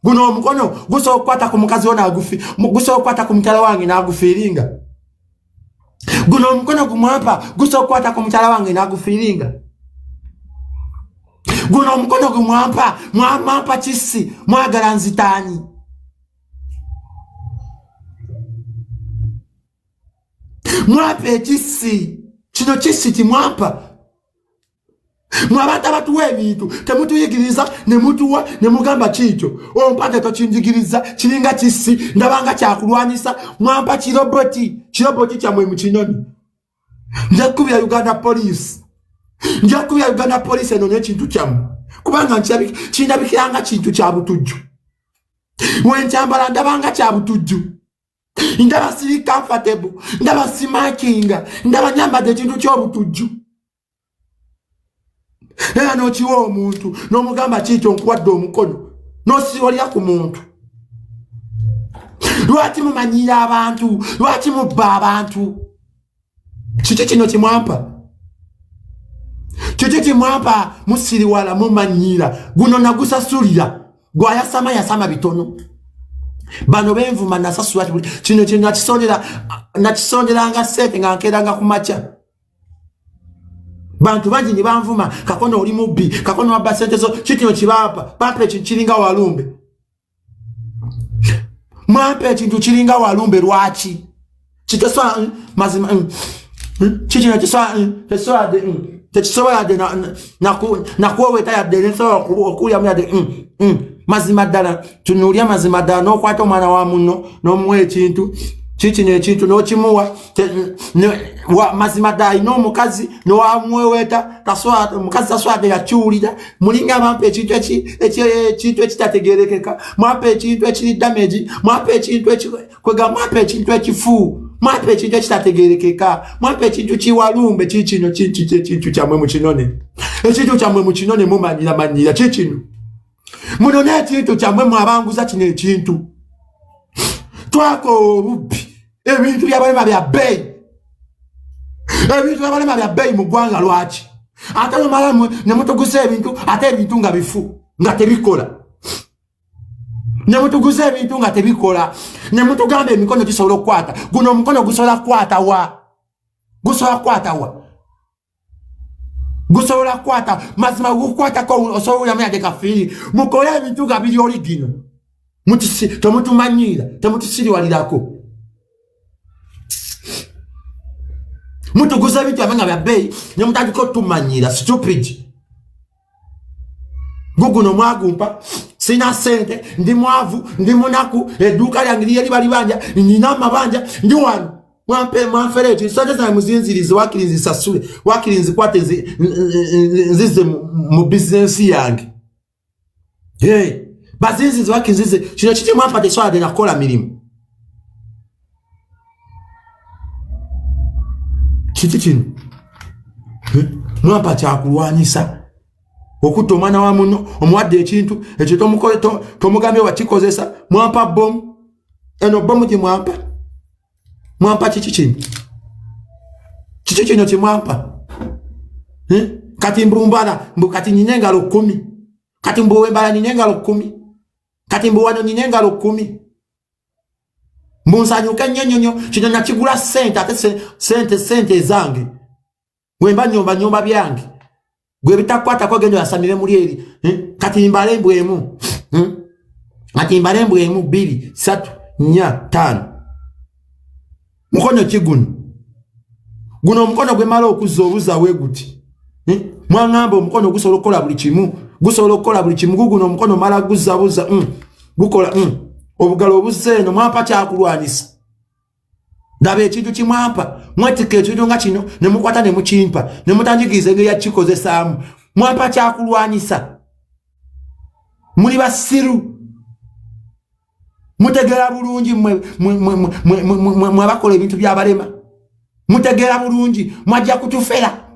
Guno omukono gusobola okukwata ku mukazi wo nagufi, gusobola okukwata ku mukyala wange nagufiiringa. Guno omukono gumwampa gusobola okukwata ku mukyala wange nagufiiringa. Guno omukono gumwampa, mwampa kissi, mwagala nzitaani. Mwampa ekissi, kino kissi kimwampa. Mwe abantu abatuwa ebintu temutuyigiriza ne mutuwa ne mugamba kiikyo ompa tetokinjigiriza kiringa kissi ndabanga kyakulwanyisa. Mwampa kiroboti, kiroboti kyammwe mukinoni. Nja kukubira Uganda police, nja kukubira Uganda police eno n'ekintu kyammwe, kubanga kindabikiranga kintu kya butujju. Wenkyambala ndabanga kya butujju, ndaba siri comfortable, ndaba simakinga, ndaba nyambadde ekintu ky'obutujju. Era n'okiwa omuntu n'omugamba kiikyo nkuwadde omukono n'osiwalira ku muntu. Lwaki mumanyiira abantu? Lwaki mubba abantu? Kiki kino kimwampa? Kiki kimwampa? Musiriwala, mumanyiira. Guno nagusasulira, gwayasama yasama bitono. Bano benvuma nasasula kino kino nakisondera, nakisonderanga sente nga nkeranga ku makya. Bantu bangi ne banvuma, kakono oli mubbi, kakono wabba sente zo. Kikino kibampa, bampa ekintu kiringa walumbe. Mwampa ekintu kiringa walumbe lwaki? Kitesobola mazima, kikino tekisobola yadde nakuweweeta yadde nesobola okulyamu yadde. Mazima ddala tunuulya, mazima ddala n'okwata omwana wa munno n'omuwa ekintu kikino ekintu n'okimuwa mazima ddala alina omukazi n'owamuweweeta, omukazi tasobola yakiwulira. Mulinga bampa ekintu ekintu ekitategerekeka, mwampa ekintu ekiri damage, mwampa ekintu kwega, mwampa ekintu ekifu, mwampa ekintu ekitategerekeka, mwampa ekintu kiwalumbe. Kikino kinki ekintu kyammwe mukinone, ekintu kyammwe mukinone. Mumanyira manyira kikino, munone ekintu kyammwe mwabanguza kino ekintu. Twakoowa obubbi. Ebintu byabalema bya bbeeyi, ebintu byabalema bya bbeeyi mu ggwanga. Lwaki ate mumala ne mutuguza ebintu, ate ebintu nga bifu nga tebikola? Ne mutuguza ebintu nga tebikola, ne mutugamba emikono gisobola okukwata. Guno omukono gusobola kukwata wa? Gusobola kukwata wa? Gusobola kukwata mazima gukukwatako osobola olyamu yadde kafiiri. Mukole ebintu nga biri oligino, temutumanyiira, temutusiriwalirako. Mutuguza ebintu byamwe nga bya bbeeyi ne mutandika otumanyiira. Stupid. Guguno mwagumpa, sina sente, ndi mwavu, ndi munaku, edduuka lyange liyeri balibanja, nina amabanja, ndi wano. Mwampe mwanfere eki sente zange muzinzirize, wakiri nzisasule, wakiri nzikwate nzize mu bizinensi yange. Bazinzize wakiri nzize. Kino kiki mwampa? Tesobola nakukola mirimu. Kiki kino mwampa? Kyakulwanyisa okutta omwana wa muno. Omuwadde ekintu ekyo tomugambye wakikozesa. Mwampa bomu eno, bomu gimwampa. Mwampa kiki kino? Kiki kino kimwampa? Kati mbumbala mbu kati nyina engalo 10, kati mbuwembala nyina engalo 10, kati mbuwano nyina engalo 10, mbunsanyuke nnyo nnyo nnyo. Kino nakigula sente, ate sente sente ezange. Wemba nyomba nyomba byange, gwe bitakwatako genda oyasamire muli eri. Kati mbale embwa emu, Kati mbale embwa emu, 2, 3, 4, 5. Mukono ki guno? Guno omukono gwe mala okuzza obuza we guti. Mwaŋŋamba omukono gusobola okukola buli kimu, gusobola okukola buli kimu. Guguno omukono mala guzza buza, gukola, Obugalo obuzza eno. Mwampa kyakulwanyisa. Ndaba ekintu kimwampa, mwetikka ekintu nga kino ne mukwata ne mukimpa ne mutanjigiriza engeri yakikozesaamu. Mwampa kyakulwanyisa. Muli basiru, mutegeera bulungi mwe abakola ebintu by'abalema, mutegeera bulungi mwajja kutufera.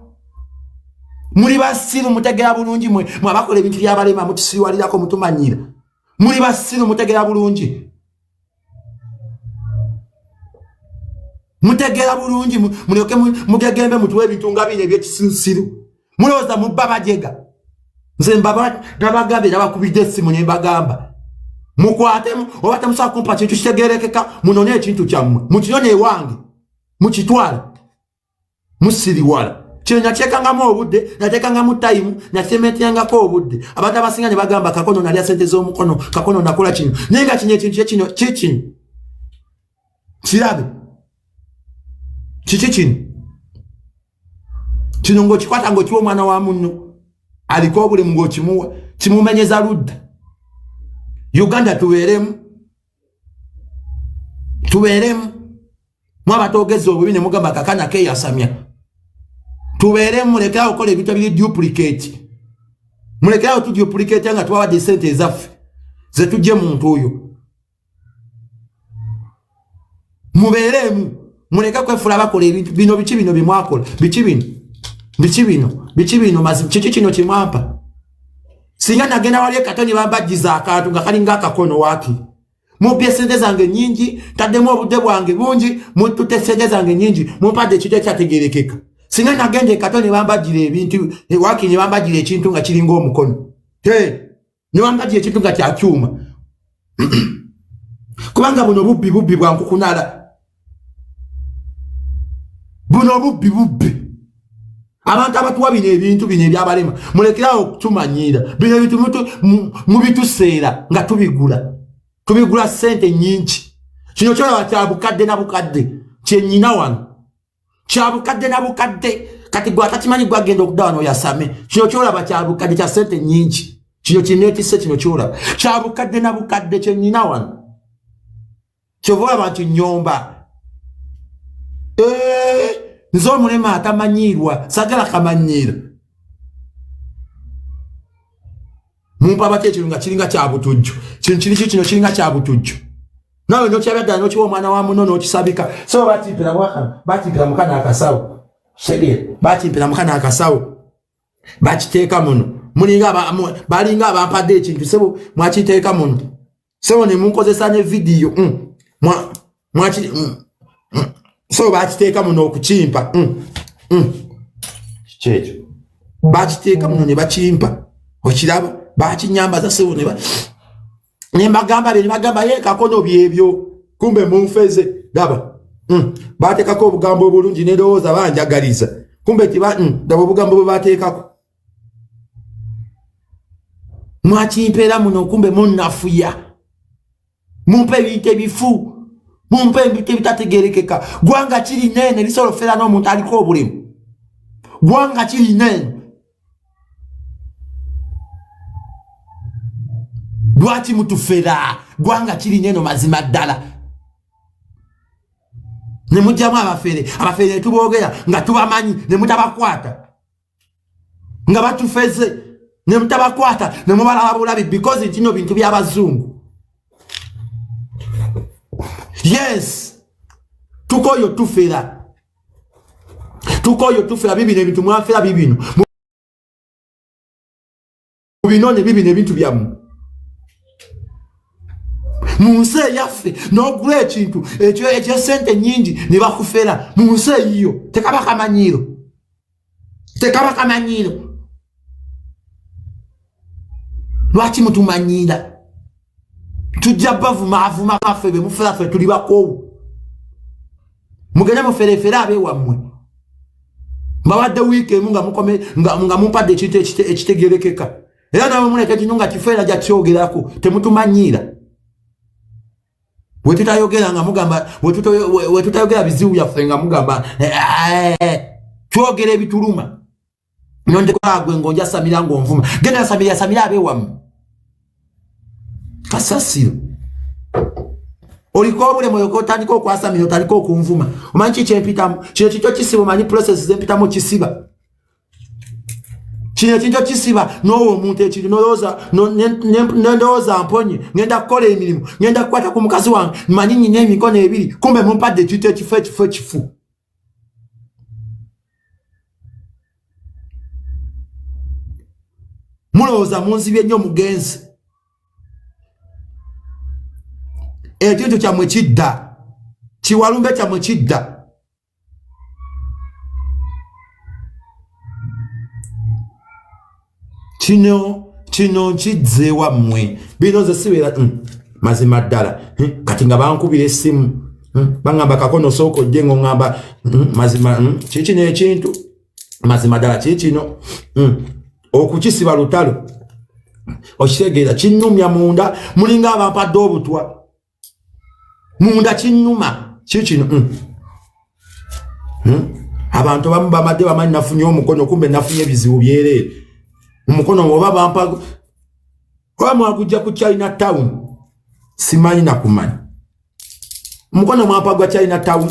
Muli basiru, mutegeera bulungi mwe abakola ebintu by'abalema, mutusiriwalirako, mutumanyira. Muli basiru, mutegeera bulungi, mutegeera bulungi. Mulyoke mugegembe mutuwe ebintu nga bino ebyekisirusiru. Mulowooza mubba bajega. Nze nabagambye, nabakubidde essimu ne mbagamba. Mukwatemu oba temusobola kumpa kintu kitegerekeka, munone ekintu kyammwe mukinone ewange mukitwale, musiriwala. Kino nakyekangamu obudde, natekangamu tayimu, nasemetyangako obudde. Abantu abasinga ne bagamba kakono nalya sente z'omukono, kakono nakola kino, naye nga kino ekintu kyekino kikino kirabe kiki kino kino ng'okikwata ng'okiwa omwana wa munno aliko obulemu ng'okimuwa kimumenyeza ludda. Uganda tubeeremu, tubeeremu. Mwabatogeza obubi ne mugamba kakana keyasamya. Tubeeremu, mulekerawo okukola ebintu ebiri duplicate, mulekerawo tu duplicate nga tubawadde sente ezaffe zetujje muntu oyo. Mubeeremu, muleke kwefula bakola ebintu bino. Biki bino byemwakola? Biki bino? Biki bino? Biki bino? Mazima kiki kino kyemwampa? Singa nagenda wali ekatoni bambajjiza akantu nga kalinga akakono waki. Mubbye sente zange nyingi, taddemu obudde bwange bungi, mutute sente zange nyingi, mumpadde ekintu ekyategerekeka. Singa nagenda ekato ne bambajjira ebintu waki, ne bambajjira ekintu nga kiringa omukono, ne bambajjira ekintu nga kyakyuma, kubanga buno bubbi, bubbi bwa nkukunala buno bubbi, bubbi. Abantu abatuwa bino ebintu bino ebyabalema, mulekerawo okutumanyiira. Bino ebintu mubituseera nga tubigula, tubigula sente nyingi. Kino kyolaba kya bukadde na bukadde, kyenyina wano kya bukadde na bukadde. Kati gwe atakimanyi gwagenda okudda wano oyasame. Kino kyolaba kya bukadde, kya sente nyingi. Kino kinetise, kino kyolaba kya bukadde na bukadde, kyenyina wano. Kyova olaba nti nyomba nze omulema atamanyiirwa, sagala kamanyiira. Mumpa batya ekintu nga kiringa kya butujju? Kino kiri kino kiringa kya butujju, nawe nokyabya ddala nokiwa omwana wa muno nokisabika. So bakimpira mwakano, bakimpira mukana akasawo segere, bakimpira mukana akasawo, bakiteeka muno. Mulinga balinga abampadde ekintu sebo, mwakiteeka muno sebo, ne munkozesa ne vidiyo. So bakiteeka muno okukimpa. Kiki ekyo? Bakiteeka muno ne bakimpa, okiraba? Bakinyambaza sebo, ne mbagamba bye, ne bagamba ye kakono byebyo, kumbe munfeze. Daba bateekako obugambo obulungi, nendowooza banjagaliza, kumbe tiba. Daba obugambo bwe bateekako, mwakimpeera muno, kumbe munnafuya. Mumpe ebintu ebifu, mumpe ebintu ebitategerekeka. Gwanga kiri nene lisobola ofeera n'omuntu aliko obulemu? Gwanga kiri nene, lwaki mutufera? Gwanga kiri neno mazima ddala ne mujjamu abafere, abafere ne tuboogera nga tubamanyi, ne mutabakwata nga batufeze, ne mutabakwata, ne mubalaba bulabi because nti no bintu by'abazungu. Yes, tukoyo tufera, tukoyo tufera. Bibino ebintu mwafera bibino mubinone, bibino ebintu byammwe mu nsi eyaffe. N'ogula ekintu ekyo ekyesente nyingi ne bakufera mu nsi eyiyo, tekaba kamanyiiro, tekaba kamanyiiro. Lwaki mutumanyiira? Tujja bavumaavuma ffe be mufera, ffe tuli bakoowu. Mugende muferefere abeewammwe. Mbawadde wiiki emu nga mukome nga mumpadde ekintu ekitegerekeka, era nawe muleka ekintu nga kifeera jakyogerako. Temutumanyiira. Wetutayogera nga mugamba, wetutayogera bizibu byaffe nga mugamba twogera ebituluma. Nondekolagwe ng'onjasamira ng'onvuma, genda yasamira, yasamira abeewammwe kasasiro. Oliko obulemu oyoka otandika okwasamira, otandika okunvuma. Omanyi ki kyempitamu? Kino kintu kisiba. Omanyi process zempitamu? Kisiba kino ekintu kisiba. N'owa omuntu ekintu nolowooza, nendowooza mponye, ngenda kukola emirimu, ngenda kukwata ku mukazi wange, manyi nyina emikono ebiri, kumbe mumpadde ekintu ekifo, ekifo, ekifu. Mulowooza munzibye nnyo mugenzi. Ekintu kyammwe kidda, kiwalumbe kyammwe kidda. Kino kino nkizze wammwe. Bino nze sibeera. Mazima ddala. Kati nga bankubira essimu, baŋŋamba kakono sooka ojje, ng'oŋŋamba mazima kikino ekintu, mazima ddala kikino okukisiba lutalo. Okitegeera, kinnumya munda, mulinga abampadde obutwa munda, kinnuma kikino. Abantu abamu bamadde bamanyi nafunye omukono, kumbe nafunye ebizibu byereere. Omukono oba bampa oba mwagujja ku China Town, simanyi nakumanya. Omukono mwampa gwa China Town,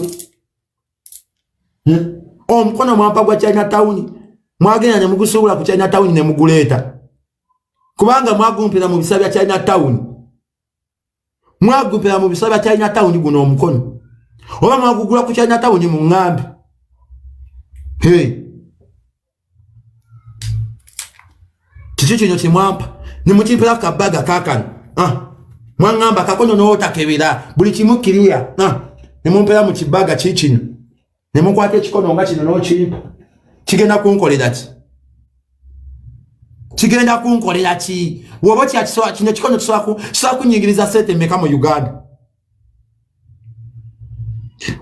Omukono mwampa gwa China Town, mwagenda ne mugusuubula ku China Town ne muguleeta, kubanga mwagumpera mu bisa bya China Town, mwagumpera mu bisa bya China Town. Guno omukono oba mwagugula ku China Town, muŋŋambe. Hey, kiki kino kyemwampa nemukimpera kabaga kakano? Ah, mwaŋŋamba kakono n'otakebera buli kimu kiriya. Ah, nemumpera mu kibaga kikino, nemukwata ekikono nga kino n'okimpa. Kigenda kunkolera ki? Kigenda kunkolera ki? Woba kyakisobola kino ekikono kisobola kunyingiriza sente mmeka mu Uganda?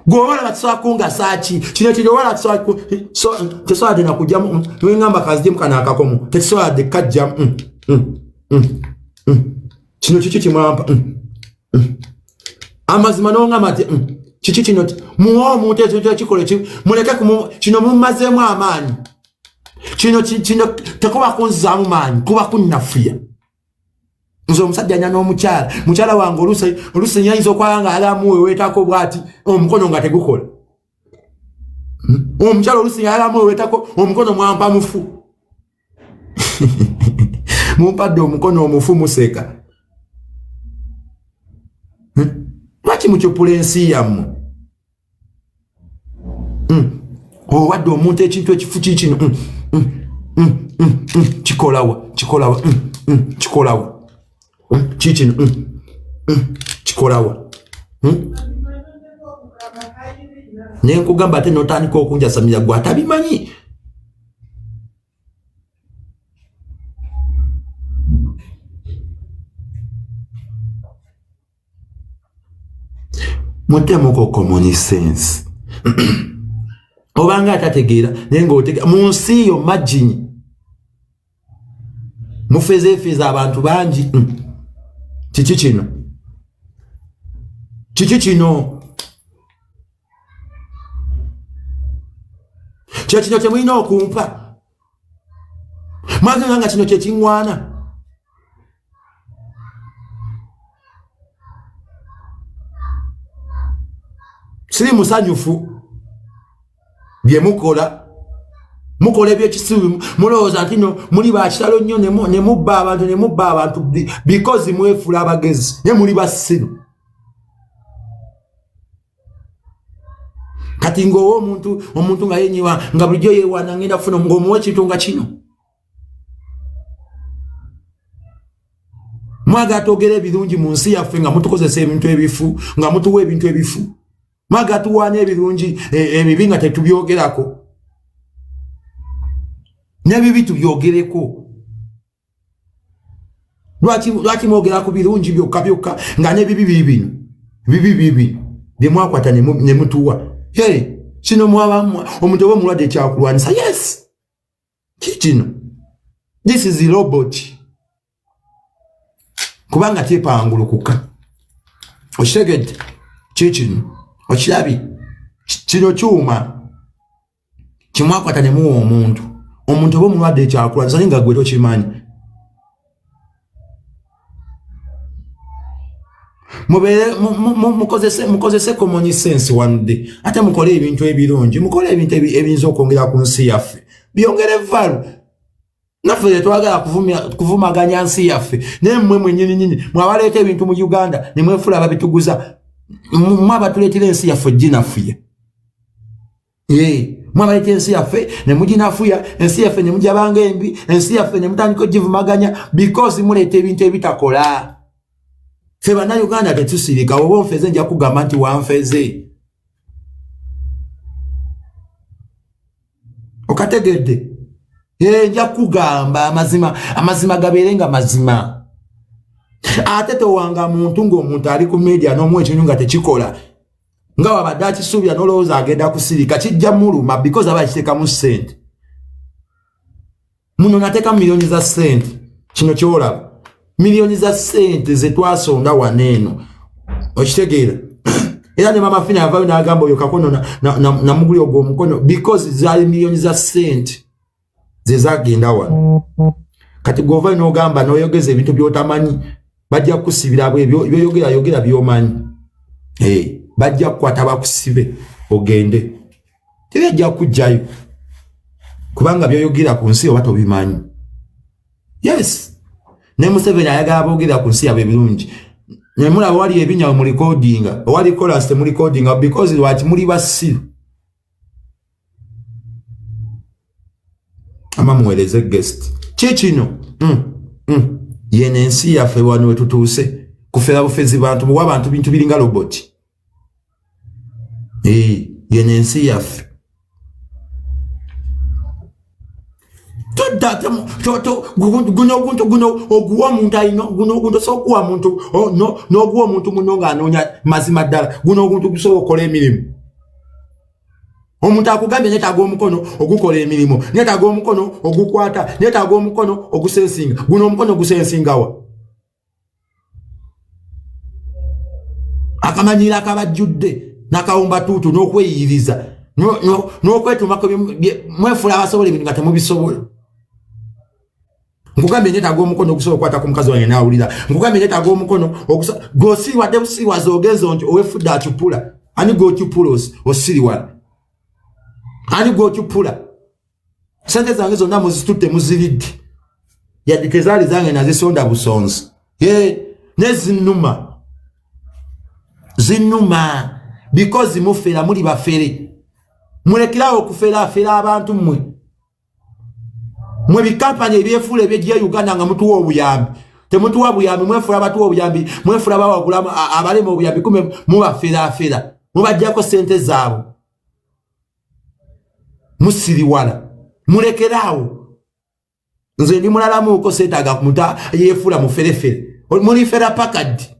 Gweoba olaba kisobola kungasa ki? Kino kiri oba tesobola dde nakujjamu. Wengamba kazijemu kano akakomo, tekisobola dde kajjamu. Kino kiki kimwampa? Amazima nongamba nti kiki kino? Muwe omuntu ekintu ekikola, muleke kino. Mummazeemu amaanyi. Kino tekuba kunzizaamu maanyi, kuba kunnafuya. Nze omusajja nya n'omukyala, mukyala wange oluusi nyayinza okwala nga alamuweweetako bwati omukono nga tegukola. Omukyala oluusi alamuweweetako omukono. Mwampa mufu, mumpadde omukono omufu, museka. Lwaki mukyopula ensi yammwe? Owadde omuntu ekintu ekifu kikino, kikolawa? Kikolawa? Kikolawa kikino? Kikolawa? Nenkugamba ate notandika okunjasamira gwe atabimanyi. Mutemuko common sense. Obanga atategeera naye ngaotegeera mu nsi yo. Majini mufezeefeza abantu bangi. Kiki kino? Kiki kino? Kyekino kyemulina okumpa? Mwagenda nga kino kyekiŋŋwana. Siri musanyufu byemukola. Mukola ebyekisiru, mulowooza nti no muli bakitalo nnyo, ne mubba abantu, ne mubba abantu because mwefula abagezi, ne muli basiru. Kati ngaowa omuntu nga yenyiwa nga bulijjo yewaana ngenda kufuna, ngaomuwa ekintu nga kino. Mwagala twogera ebirungi mu nsi yaffe nga mutukozesa ebintu ebifu, nga mutuwa ebintu ebifu. Mwagala tuwaana ebirungi, ebibi nga tetubyogerako, n'ebibi tubyogereko. Lwaki mwogera ku birungi byokka byokka nga n'ebibi biibino, bibi biibino byemwakwata ne mutuwa? Hey, kino mwaba omuntu oba omulwadde ekyakulwanisa. Yes, kikino, this is robot, kubanga kyepangulukuka. Okitegedde? Kikino, okirabye? Kino kyuma kimwakwata ne muwa omuntu, omuntu oba omulwadde ekyakulwanisa, naye nga gwe tokimanyi. Mubeere mukozese common sense one day, ate mukole ebintu ebirungi, mukole ebintu ebiyinza okwongera ku nsi yaffe, byongere value. Naffe tetwagala kuvumaganya nsi yaffe, naye mmwe mwenyini nyini mwabaleeta ebintu mu Uganda ne mwefula ababituguza. Mwe abatuleetera ensi yaffe ginafuye. Mwabaleeta ensi yaffe ne muginafuya, ensi yaffe ne mujabanga embi, ensi yaffe ne mutandika ogivumaganya because muleeta ebintu ebitakola. Ffe Bannayuganda tetusirika. Oba onfeze, nja kugamba nti wanfeze. Okategedde? Nja kugamba amazima, amazima gabeere nga mazima. Ate towanga muntu ng'omuntu ali ku media n'omuwa ekintu nga tekikola nga wabadde akisuubira n'olowooza agenda kusirika, kijja muluma because aba akiteekamu ssente. Muno nateekamu miliyoni za ssente. Kino kyolaba miliyoni za ssente ze twasonda wano eno, okitegeera? Era ne Mama Fina yavayo n'agamba oyo kakono namuguli ogwo omukono because zaali miliyoni za ssente ze zagenda wano. Kati gwovayo n'ogamba n'oyogeza ebintu by'otamanyi, bajja kukusibira bwe byoyogera. Yogera by'omanyi, bajja kukwata bakusibe ogende, tebajja kujjayo kubanga byoyogera ku nsi oba tobimanyi. Yes, ne Museveni ayagala boogera ku nsi yabwe ebirungi. Nemulaba wali ebinnya mu recordinga, owali chorus temu recordinga because lwaki? Muli basiru. Ama muweereze guest ki kino? Yeno ensi yaffe wano wetutuuse kufera bufezi bantu, muwa abantu bintu biringa roboti. Yeno ensi yaffe. Guno oguntu guno oguwa omuntu alina guno oguntu osobola okuwa omuntu n'oguwa omuntu muno ng'anoonya. Mazima ddala guno oguntu gusobola okukola emirimu. Omuntu akugambye netaaga omukono ogukola emirimu, netaaga omukono ogukwata, netaaga omukono ogusensinga. Guno omukono gusensingawa? Akamanyiiro akabajjudde nakawumbatuutu n'okweyiriza n'okwetumako, mwefuula abasobola ebintu nga temubisobola. Nkugambye netaaga omukono ogusobola okukwata ku mukazi wange nawulira. Nkugambye netaaga omukono gwosiriwadde busiriwaza ogenza nti owefudde acupula. Ani gwocupula? Osiriwala ani gwocupula? Sente zange zonna muzitutte, muziridde, yadde tezaali zange, nazisonda busonzi. Nezinuma zinuma because mufera, muli bafere. Mulekerawo okuferafera abantu. Mmwe mwe bikampani ebyefuula ebyejja Uganda nga mutuwa obuyambi, temutuwa buyambi. Mwefuula batuwa obuyambi, mwefuula bawagula abalema obuyambi, kume mubaferafera, mubajjako sente zaabwe, musiriwala. Mulekeraawo. Nze ndi mulalamuuko, seetaaga muta yeefuula muferefere. Mulifera pakaddi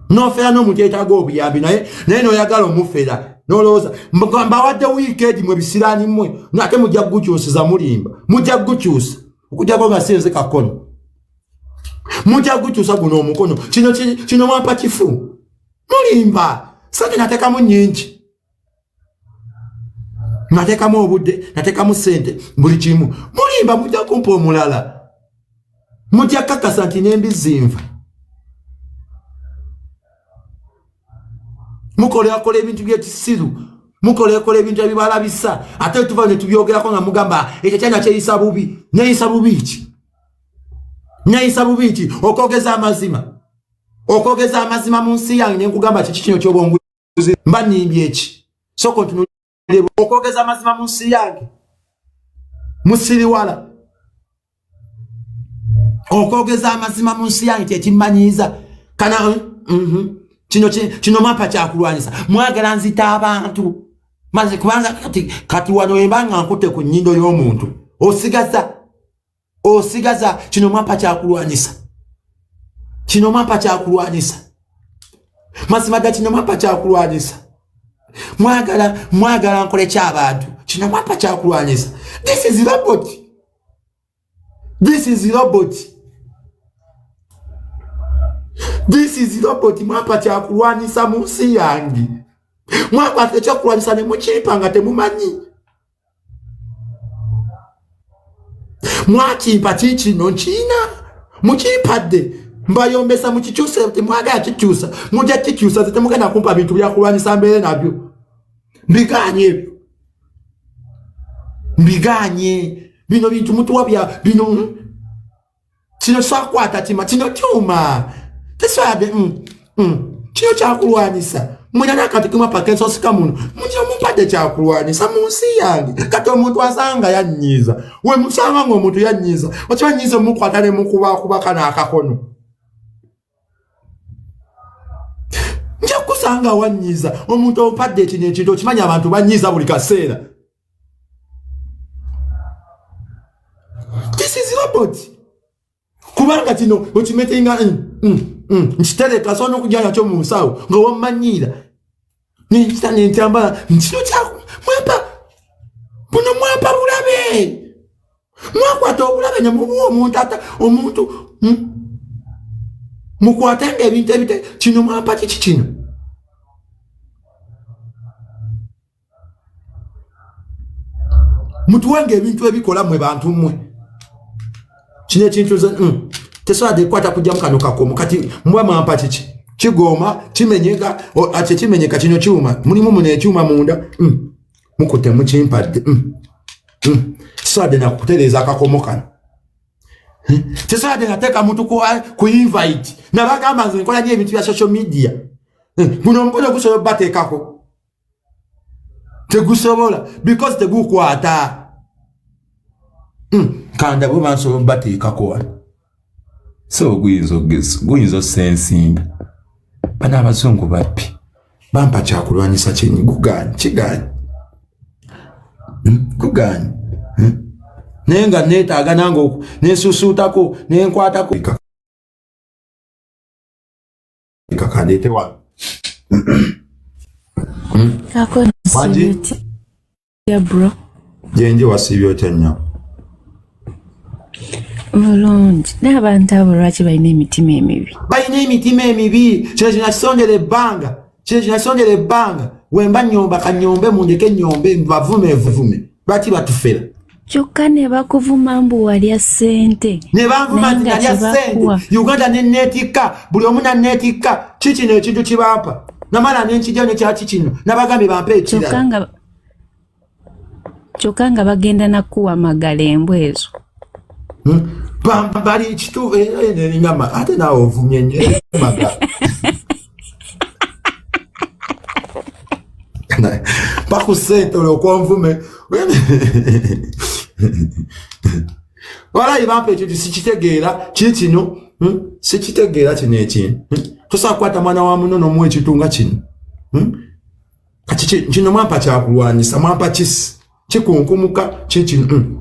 nofera n'omuntu yeetaaga obuyambi, naye noyagala omufera nolowooza mbawadde wiikeedi. Mwe bisiraani mmwe, ate mujja kugukyusiza. Mulimba, mujja kugukyusa okujjako nga sinze kakono. Mujja kugukyusa guno omukono. Kino mwampa kifu, mulimba. Sente nateekamu nnyingi, nateekamu obudde, nateekamu sente, buli kimu. Mulimba, mujja kumpa omulala, mujja kakasa nti nembizinva. Mukolakola ebintu byekisiru, mukolakola ebintu ebibalabisa, ate tuva ne tubyogerako nga mugamba ekyo kyanya kyeyisa bubi. Neyisa bubi ki? Neyisa bubi ki? Okwogeza amazima, okwogeza amazima mu nsi yange nenkugamba kiki kino kyobonguzi, mba nimbye eki? Soko ntunulire. Okwogeza amazima mu nsi yange musiriwala. Okwogeza amazima mu nsi yange kyekimanyiiza kana Kino mwampa kyakulwanyisa, mwagala nzita abantu maze kubanga kati wano emba nga nkutte ku nnyindo y'omuntu, osigaza kino mwampa kyakulwanyisa. Kino mwampa kyakulwanyisa, mazima dda kino mwampa kyakulwanyisa. Mwagala nkole kyabantu. Kino mwampa kyakulwanyisa. This is robot, this is robot, this is robot. Mwampa kyakulwanyisa mu nsi yange, mwakwata ekyokulwanyisa ne mukimpa nga temumanyi. Mwakimpa kikino nkiina, mukimpadde, mbayombesa mukikyuse. Temwagala kikyusa, mujja kikyusa. Ze temugenda kumpa bintu byakulwanyisa mbeere nabyo. Mbiganye ebyo, mbiganye. Bino bintu mutuwa bya bino. Kino sakwata kima kino kyuma teswade. Kino kyakulwanyisa mwina nakati kumwa pakensosika muno mukino mumpadde kyakulwanyisa mu nsi yange. Kati omuntu asanga yanyiiza, we musanga nga omuntu yanyiiza, okiba nyiiza omukwata ne mukubakuba kano akakono, nja kusanga wanyiiza. Omuntu ompadde ekino ekintu, okimanyi abantu banyiiza buli kaseera. This is robot, kubanga kino Kino okimetinga nkitereka sobola n'okujja nakyo mu nsawo nga wammanyiira nenkita nenkyambala kino kyamwampa buno mwampa bulabe mwakwata obulabe ne mubuwa omuntu ata omuntu mukwatenga ebintu ebite kino mwampa kiki kino mutuwenga ebintu ebikola mwe bantu mwe kino ekintu tesobola dekwata kujjamu kano kakomo kati mbwa mwampa kiki kigooma kimenyeka ate kimenyeka kino kyuma mulimu muno ekyuma munda mukutte mukimpadde kisobola de nakutereeza akakomo kano tesobola de nateeka muntu ku invite nabagamba nze nkola nyo ebintu bya social media guno omukono gusobola obateekako tegusobola because tegukwata kanda bwe bansobola obateekako wano so guyinza ogeza guyinza osensinga bano abazungu babbi bampa kyakulwanyisa kyenyi gugaanyi kigaanyi gugaanyi naye nga neetaaga nange nensusuutako nenkwatako kakandeete wano. Wangi? Bro. Gyenje wasiibye otya nnyo? Bulungi. Naye abantu abo lwaki balina emitima emibi? Balina emitima emibi. Kino kinakisongera ebbanga. Kino kinakisongera ebbanga. Wemba nnyomba kanyombe mundeke nnyombe bavume vume. Lwaki batufera? Kyokka ne bakuvuma mbu walya ssente. Ne banvuma nti nalya ssente. Uganda ne neetikka buli omu naneetikka. Ki kino ekintu kibampa? Namala ne nkijja ne kyaki kino. Nabagambye bampe ekirala. Kyokka nga bagenda nakuwa magala embwa ezo. Bali kituufu enyama ate naawe ovumye nnyo magala. Baku ssente olwo okwonvume. Walayi bampa ekintu sikitegeera kiri kino sikitegeera kino ekintu. Tosobola kukwata mwana wa muno n'omuwa ekintu nga kino. Kati kino mwampa kyakulwanyisa mwampa kisi kikunkumuka kikino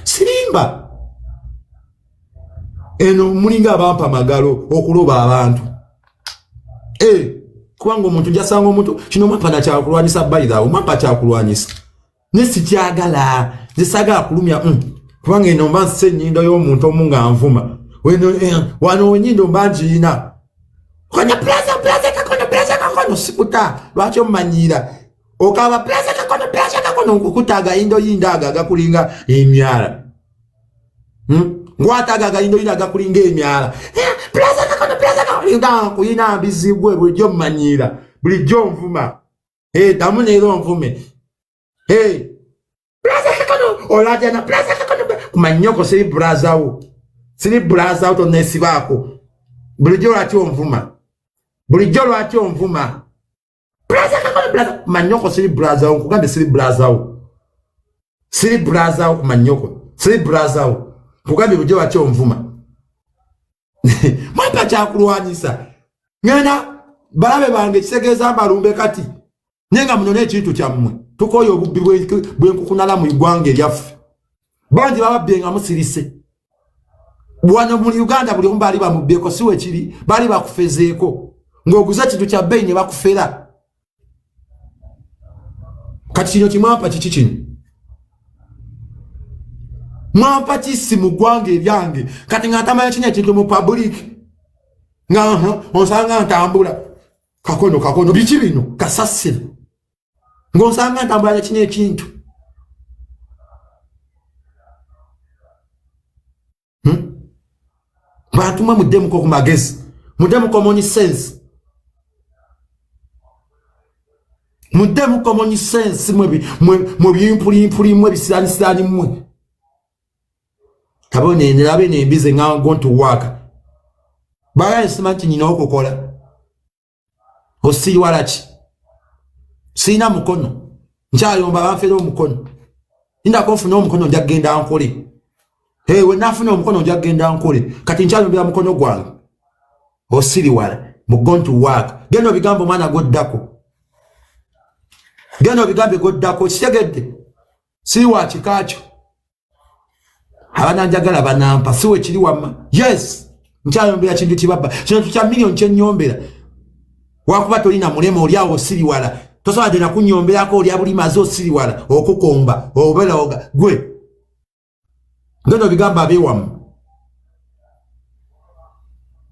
sirimba eno mulinga abampa magalo okuloba abantu kubanga omuntu njasanga omuntu kino mwampa nakyakulwanyisa bayirawo mwampa kyakulwanyisa ne sikyagala nze saagala kulumya kubanga eno mba nsi ennyindo y'omuntu omu nga nvuma wano ennyindo mba ngiyina kono plaza plaza kakono plaza kakono sikuta lwaki omumanyiira okaba plaza kakono plaza kakono nkukuta agayindo yindo ago agakulinga emyala nkwata ago agayindo yindo agakulinga emyala plaza kakono plaza kakono nga nkuyina mbizi gwe bulijjo mmanyiira bulijjo nvuma damu neera onvume plaza kakono olajana plaza kakono kumanyoko siri braza wo siri braza wo tonesibaako bulijjo lwaki onvuma bulijjo lwaki onvuma plaza kakono plaza kumanyoko siri braza wo nkugambye siri braza wo siri braza wo kumanyoko siri braza wo nkugambye bulijjo lwaki onvuma mwampa kyakulwanyisa ngenda balabe bange kitegeeza mbalumbe kati naye nga munone ekintu kyammwe tukooye obubbi bw'enkukunala mu ggwanga eryaffe bangi bababbye nga musirise wano mu Uganda buli omu baali bamubbyeko si wekiri baali bakufezeeko ng'oguze ekintu kya bbeeyi ne bakufera kati kino kimwampa kiki kino mwampa kisi mu ggwanga eryange kati nga ntamanya kino ekintu mu public nga onsanga ntambula kakono kakono biki bino kasasiro ng'osanga ntambula ne kino ekintu bantu mwe muddemuko ku magezi muddemu common sense muddemu common sense mwe bimpulimpuli mwe bisiranisirani mwe kabone nerabe nembize nga going to work bagaye simanyi nti nina okukola osiriwala ki sirina mukono nkyayomba banfera omukono ndako nfuna omukono nja kugenda nkole we nafuna omukono nja kugenda nkole kati nkyayombera mukono gwange osiriwala mu going to work genda obigambo omwana goddako genda obigambe goddako kitegedde siri wa kika kyo abananjagala banampa si wekiri wamma yes. Nkyayombera kintu kibabba. Kino kya million kyenyombera. Wakuba tolina mulema oli awo osiriwala. Tosobola dde nakunyomberako oli abuli maze osiriwala okukomba obeera oga gwe. Ngeno bigamba abeewamu.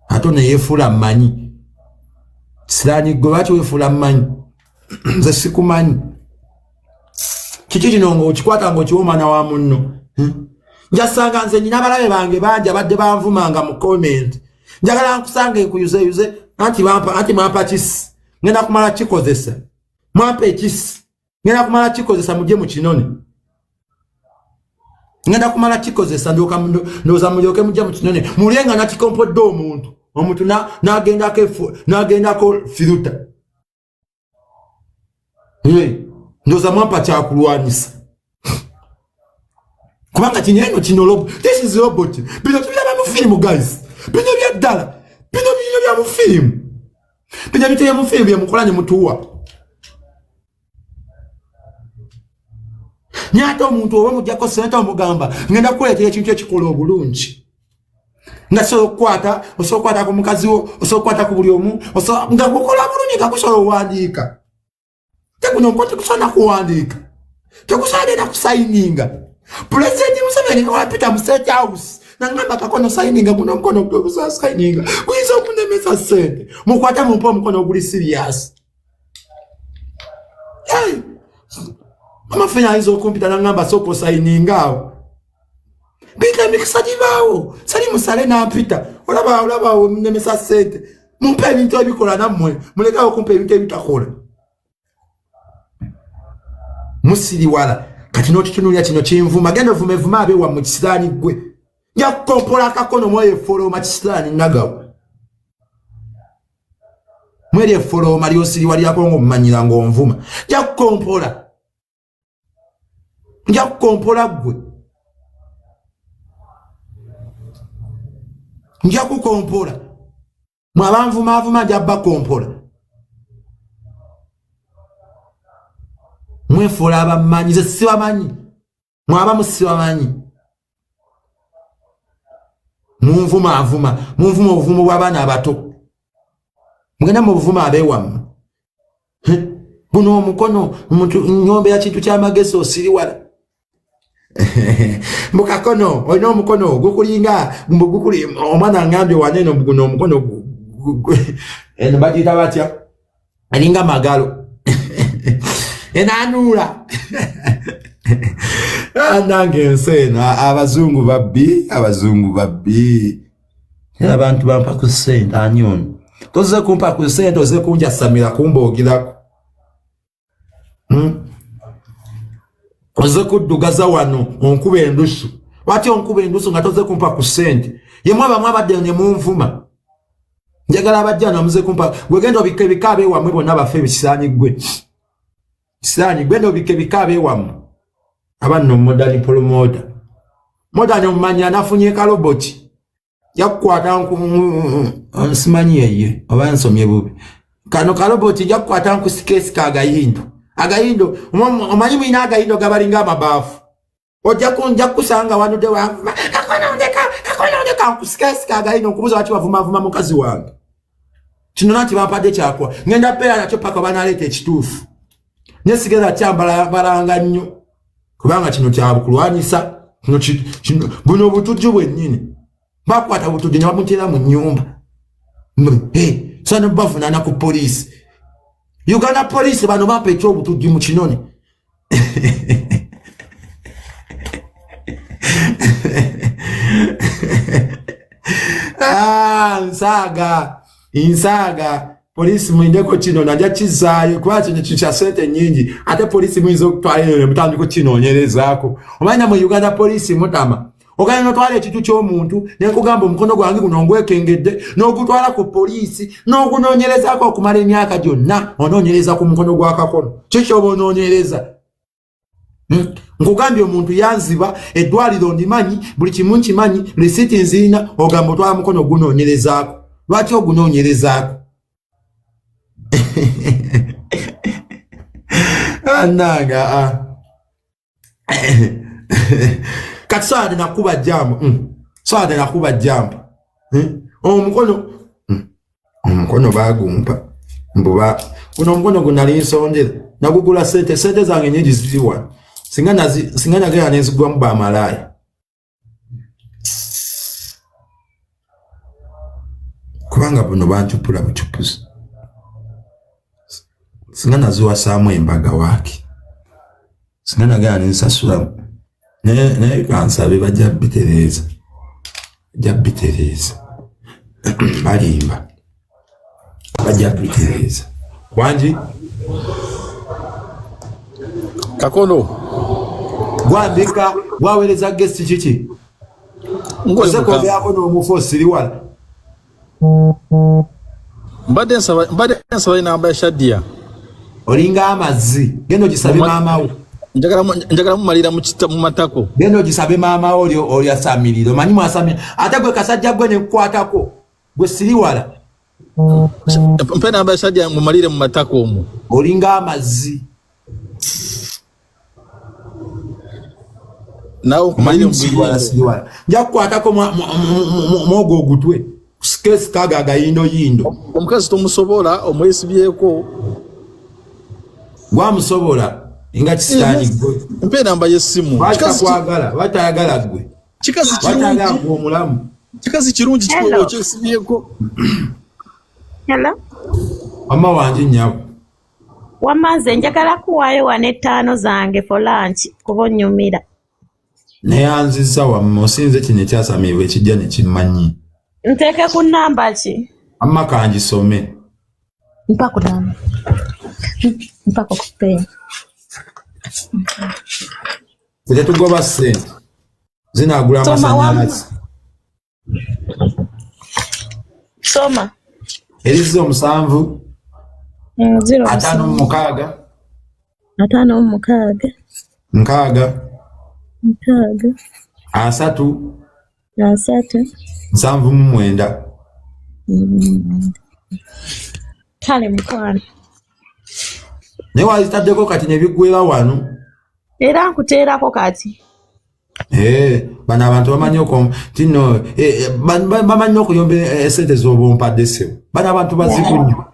Ate ono yeefuula mmanyi. Siraani gwe lwaki weefuula mmanyi? Nze sikumanyi. Kiki kino ng'okikwata ng'okiwa omwana wa munno? Njasanga nze nyina abalabe bange bangi abadde banvumanga mu comment. Njagala nkusanga enkuyuzeyuze anti bampa anti mwampa kisi. Ngenda kumala kikozesa. Mwampa ekisi. Ngenda kumala kikozesa mujje mu kinone. Ngenda kumala kikozesa ndyoka ndowooza mulyoke mujje mu kinone. Mulye nga nakikompodde omuntu. Omuntu n'agendako firuta. Ndowooza mwampa kyakulwanyisa. Kubanga kino eno kino robot. This is robot. Bino tubiraba mu firimu guys. Bino bya ddala. Bino bino bya mu firimu. Bino biteye mu firimu bye mukola ne mutuwa. Nyata omuntu oba mujjako ssente omugamba ngenda kukuleetera ekintu ekikola obulungi. Nga sobola okukwata, osobola okukwata ku mukazi wo, osobola okukwata ku buli omu, nga gukola bulungi nga gusobola owandiika. Teguno nko tegusobola kuwandiika. Tegusobola na kusayininga. Pulezidenti Museveni nga wapita mu State House nangamba kakono sayininga guno omukono gwe sayininga guyinza okunemesa ssente. Mukwate mumpe omukono oguli serious. Hey! Mama Fenya ayinza okumpita nangamba sooka osayininga awo. Bika emikisa gibaawo. Sali musale n'ampita. Olaba olaba onemesa ssente. Mumpe ebintu ebikola nammwe. Mulekawo okumpa ebintu ebitakola. Musiriwala. Kati n'okitunulira kino kinvuma. Genda ovume vuma abe wammwe kisiraani ggwe. Nja kukompola akakono mweyo efolooma kisiraani nagawo. Mweri efolooma ly'osiriwalirako ng'omumanyira ng'onvuma. Nja kukompola. Nja kukompola ggwe. Nja kukompola. Mwe abanvumaavuma nja bakompola. Mwefuula abamanyi, nze sibamanyi. Mwe abamu sibamanyi. Munvumaavuma, munvuma obuvumo bw'abaana abato. Mugenda mu buvuma abeewammwe. Guno omukono omuntu nyombera kintu ky'amagezi osiriwala. Mukakono olina omukono gukulinga mbu gukuli omwana angambye waneno guno omukono eno bagiyita batya? Alinga magalo. Enanuula. Nange ensi eno abazungu babbi, abazungu babbi. Abantu bampa ku ssente ani ono? Tozze kumpa ku ssente ozze kunjasamira kumboogirako. Ozze kuddugaza wano onkuba endusu. Lwaki onkuba endusu nga tozze kumpa ku ssente? Ye mwaba mwabadde ne munvuma. Njagala abajja wano muze kumpa. Gwe genda obikke ebika abeewammwe bonna bafe ebisaanyi ggwe. Kisaanyi gwe genda obikke ebika abeewammwe. Aba nno modern promoter. Modern omumanya nafunye kaloboti. Yakukwata nsimanyi yeye oba nsomye bubi. Kano kaloboti yakukwata nkusikesika agayindo. Agayindo omanyi mulina agayindo gabalinga amabaafu. Ojja kunja kusanga wanudde wanvuma. Kakono ndeka, kakono ndeka nkusikesika agayindo nkubuuza lwaki wavumavuma mukazi wange. Kino nanti bampadde kyakuwa. Ngenda beera nakyo paka banaleeta ekituufu. Naye sigenda kyambala balanga nnyo. Kubanga kino kya kulwanyisa. Kino buno obutujju bwennyini. Bakwata butujju ne bamuteera mu nnyumba. Hey, sano bavunaana ku poliisi. Uganda poliisi bano bampa eky'obutujju mu kinone. Nsaaga, nsaaga. Poliisi mwindeko kino najja kizaayo kuba kino kintu kya ssente nnyingi ate poliisi muyinza okutwala eno ne mutandika okukinoonyerezaako. Omanyi nammwe Uganda poliisi mutama. Ogenda n'otwala ekintu ky'omuntu ne nkugamba omukono gwange guno ngwekengedde n'ogutwala ku poliisi n'ogunoonyerezaako okumala emyaka gyonna onoonyereza ku mukono gwa kakono. Ki ky'oba onoonyereza? Nkugambye omuntu yanziba eddwaliro ndimanyi buli kimu nkimanyi risiiti nzirina ogamba otwala mukono ogunoonyerezaako. Lwaki ogunoonyerezaako? Ananga. Kati sawa nakuba jambo. Sawa nakuba jambo. Omukono omukono bagumpa mbuba guno omukono gwe nali nsondera nagugula sente, sente zange nyingi ziri wano, singa nagenda nenzigwamu bamalaaya kubanga buno bancupula bucupuzi, singa naziwasaamu embaga waaki, singa nagenda nensasulamu, naye kansabe bajja bitereeza, bajja bitereeza, balimba, bajja bitereeza. Wangi Kakono gwambika gwaweereza gesti kiki oze kwogerako n'omufu osiriwala. Mbadde nsaba enamba ya Shadia. Olinga amazzi, genda ogisabe maama wo. Njagala mumalira mu matako. Genda ogisabe maama wo oli asamirira, omanyi mwasamira ate gwe kasajja gwe nekukwatako gwe siriwala. Mpe enamba ya Shadia mumalire mu matako omwo. Olinga amazzi. Nawe nkumalire mu siriwala. Nja kukwatako mwogwo ogutwe. Sikesi kaga agayindo yindo. Omukazi tomusobola, omwesibyeko. Gwamusobola nga kisitaani gwe. Mpe enamba y'essimu. Batakwagala, batayagala gwe. Kikazi kirungi. Gwe omulamu. Kikazi kirungi okyesibyeko. Hello. Wamma wange nnyabo. Wamma nze njagala kuwaayo wano 5 zange for lunch kuba onnyumira. Neyanzizza wamma, osinze kino ekyasamibwa ekijja ne kimmanyi. Nteeke ku nnamba ki? Amma kangisome. Mpa ku namba. Mpa ku kupeya. Tetugoba ssente. Zinaagula amasannyalaze. Soma. Erizza 7. 0 56. 56. 6. 6. 3. 3. 79. Kale mukwano. Naye wazitaddeko kati ne biggwera wano. Era nkuteerako kati. Bano abantu bamanyi bamanyi okuyomba esente z'obumpadde ssebo. Bano abantu bazibu nnyo.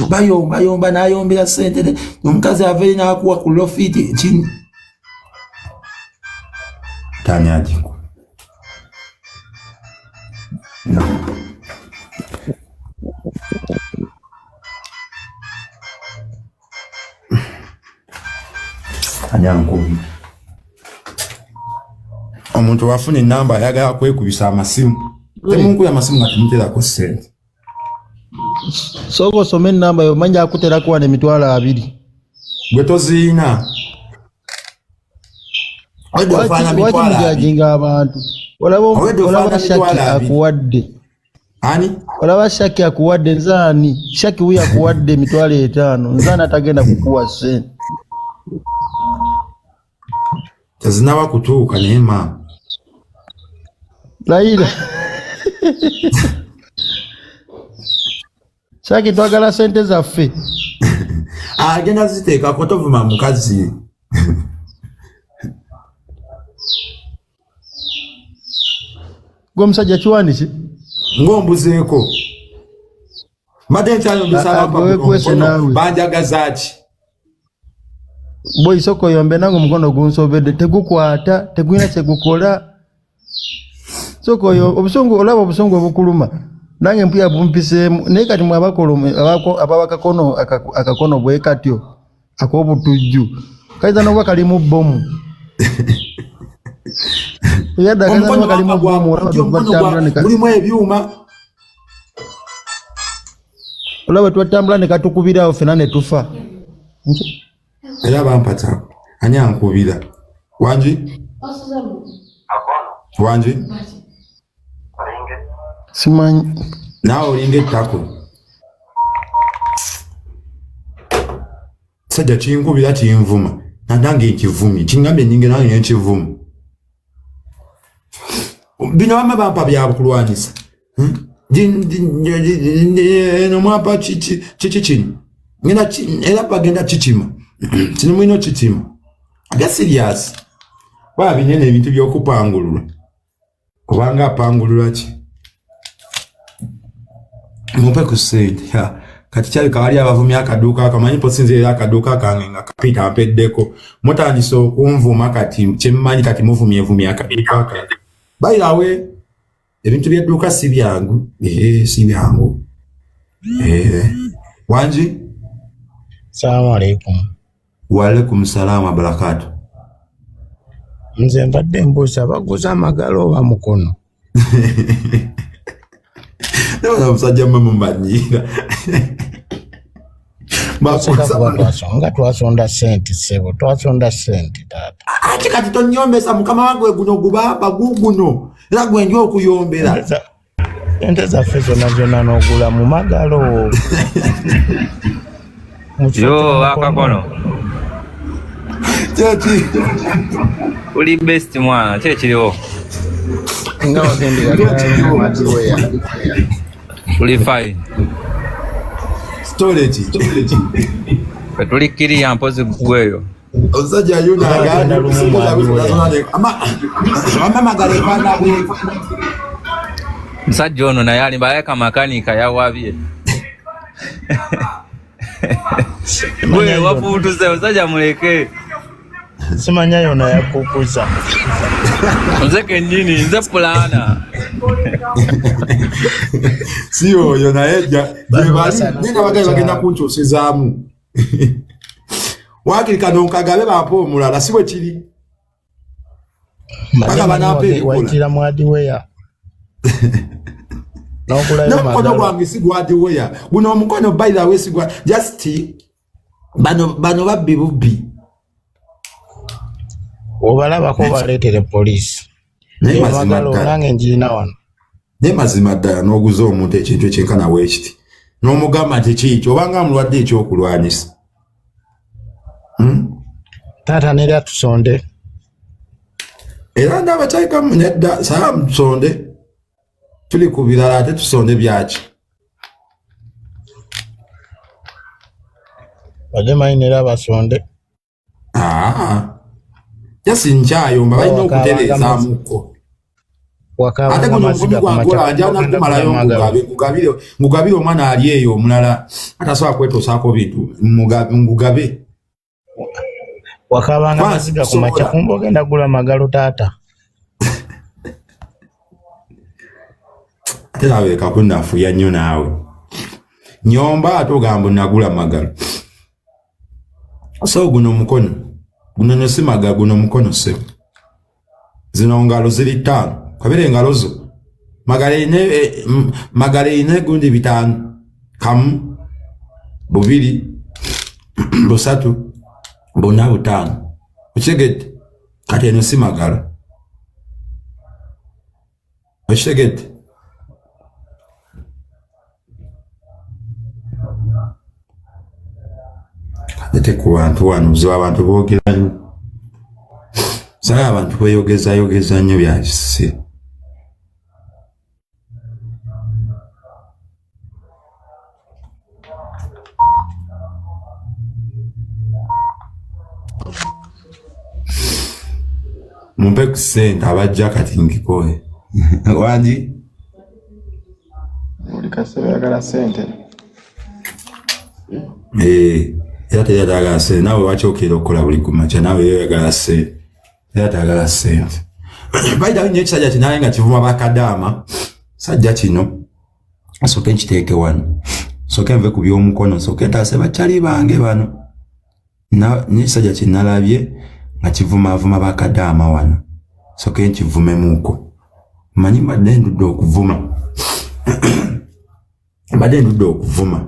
Bayomba yomba n'ayombera ssente, omukazi ava eri n'akuwa ku lofiti kino. Tani agiku. Anyankubi. Omuntu wafuna enamba ayagala kwekubisa amasimu. Temunkuya amasimu nga temuteerako ssente. Sooka osome enamba yo, manya akuteerako wano 20,000. Gwe toziina. Lwaki mujajinga abantu? Olaba Shaki akuwadde. Ani? Olaba Shaki akuwadde nzaani? Shaki wuyo akuwadde 5,000. Nzaani atagenda kukuwa ssente. Tezinaba kutuuka naye maama. Layira. Shaki twagala ssente zaffe. Agenda ziteekako tovuma mukazi. Gwe omusajja kiwani ki? Ng'ombuzeeko. Mbadde nkyayombesa banjagaza ki? Boyi sooka oyombe nange omukono gunsobedde, tegukwata, tegulina kye gukola. Sooka oyo obusungu, olaba obusungu obukuluma. Nange mpuya bumpiseemu, naye kati mwe ababa akakono bwe katyo ak'obutujju kayinza n'okuba kalimu bbomu. Yadda kayinza n'okuba kalimu bbomu, mulimu ebyuma. Olaba twatambula ne katukubira awo ffenna ne tufa. Era bampata ani ankubira? Wangi? Wangi? Simanyi. Naawe olinga ettako. Sajja kinkubira kinvuma. Nange nkivumye. Kingambye nnyinge nange nkivuma. Bino bamma bampa bya kulwanyisa. Eno mwampa kiki kino. Ngenda era bagenda kikima. Kino mulina okikima. Aga serious. Baba binene ebintu by'okupangulula. Kubanga apangulula ki? Mumpe ku ssente. Kati kyalabika wali abavumya akaduuka akamanyi mposinze era akaduuka kange nga kapita mpeddeko. Mutandise okunvuma kati kyemmanyi kati muvumyevumya akaduuka kange. By the way, ebintu by'edduuka si byangu. Si byangu. Wangi? Salaamu alaikum. Wa alaikum salaam wa barakatuh. Nze mbadde mbuuza baguza amagalo oba mukono? Naye omusajja mmwe mumanyiira. Nga twasonda ssente ssebo, twasonda ssente taata. Ate kati tonyombesa mukama wange guno gubamba guguno era gwe ndi okuyombera. Ssente zaffe zonna zonna n'ogula mu magalo. Yo, akakono. Kyeki? Uli best mwana, kye kiriwo. Nga wagendera ddala mu hardware. Tuli fine. Storage. Ffe tuli kiriya mpozi ggweyo. Omusajja yuna agamba amagalo efaanana bweti. Musajja ono naye alimba alabika makanika yawabye. Gwe wafuutuse musajja muleke. Simanya yona yakukuza. Nze kennyini nze pulaana. Si oyo naye gyebali naye nga bagambye bagenda kunkyusizaamu. Waakiri kano nkagabe bampe omulala si bwe kiri. Paka banampa ebikola. Wayitira mu hardware. N'ogulayo N'omukono magalo. gwange si gwa hardware. Guno omukono by the way si gwa just bano babbi bubbi. Obalabako baleetere poliisi. Naye mazima Magalo ddala. nange njirina wano. Naye mazima ddala n'oguza omuntu ekintu ekyenkana bwekiti. N'omugamba nti kiikyo obanga amulwadde ekyokulwanyisa. Taata n'era tusonde. Era ndaba kyalikamu nedda salaamu tusonde. Tuli ku birala ate tusonde byaki? Badde manyi n'era basonde. Jasi nkyayomba balina okutereezaamuko. Ate guno omukono gwange olaba njagala kumalayo ngugabire omwana ali eyo omulala atasobola kwetuusaako bintu ngugabe. Wakaabanga maziga ku makya kumbe ogenda gula magalo taata. Ate naawe kunnafuya nnyo naawe. Nyomba ate ogamba nagula magalo. So guno omukono guno no si magalo guno omukono ssebo. Zino ngalo ziri ttaano. Kabere engalo zo. Magalo erina egundi bitaano. Kamu, bubiri, busatu, buna butaano. Okitegedde? Kati eno si magalo. Okitegedde? Ate ku bantu wano buzibu abantu boogera nnyo. Sala abantu beeyogezayogeza nnyo bya kisiru. Mumpe ku ssente abajja kati ngikoye. Wangi? Buli kaseera oyagala ssente. Era teri atayagala ssente. Naawe lwaki okeera okukola buli kumakya? Naawe era oyagala ssente. Era atayagala ssente. Bayitawo nnyo ekisajja kino naye nga kivuma bakadaama. Sajja kino nsooke nkiteeke wano. Nsooke nve ku by'omukono, nsooke ntaase bakyali bange bano. N'ekisajja kye nalabye nga kivumaavuma bakadaama wano. Nsooke nkivumemuuko. Mmanyi mbadde ndudde okuvuma. Mbadde ndudde okuvuma.